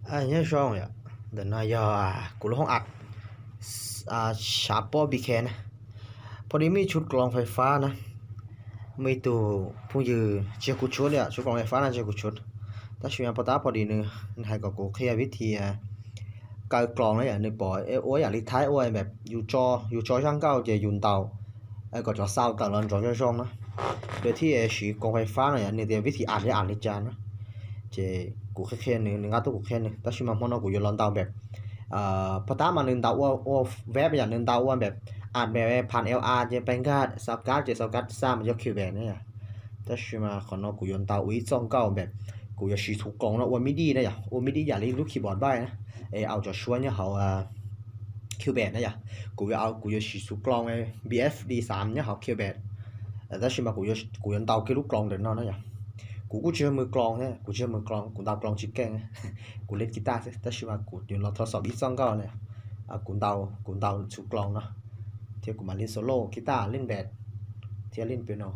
Nyob zoo, ntawm no yog kuv lub hoob at, xav pob bi khe na, pho di muaj ib tshub kloos fais fab na, muaj ib tug phooj ywg tsis yog kuv tshub li, tshub kloos fais fab no tsis yog kuv tshub, tab sis mas pov tab pho di nws, nws hais kom kuv qhia vib thi kaw kloos na yom, nws pom ua yam li Thaib ua npam, yus tso zaj nkauj ces yus ntaus kom cov xau tawm los nrov zoo zoo na, lawv thiaj siv koos fais fab no yom, nws tias vib thi at li at li cas na. Ces kuv qhia qhia nws, nws nqa tuaj kuv qhia nws, tab sis mas hmo no kuv yuav los ntaus npam, pov tab mas nws ntaus ua web yom, nws ntaus ua npam at npam phan la ces pes nkag xau kab ces xau kab xa mus yog Cubase na yom. Tab sis mas qhov no kuv yuav ntaus ua ib txoj nkauj npam, kuv yuav siv txhuv kloos no ua midi na yom, ua midi yam li lub keyboard vibe na, es au cov suab nyob hauv Cubase na yom, kuv yuav, kuv yuav siv txhuv kloos BFD xav nyob hauv Cubase, tab sis mas kuv yuav ntaus kiag lub kloos ntawm no na yom. Kuv kuj tsis yog mws kloos thiab, kuv tsis yog mws kloos, kuv ntaus kloos tsis keej, kuv leej kitaj xwb, tab sis mas kuv yuav los thov xom ib txoj nkauj na, kuv ntaus, kuv ntaus txhuv kloos no, thiab kuv mam li solo kitaj, leej npam, thiab leej piano.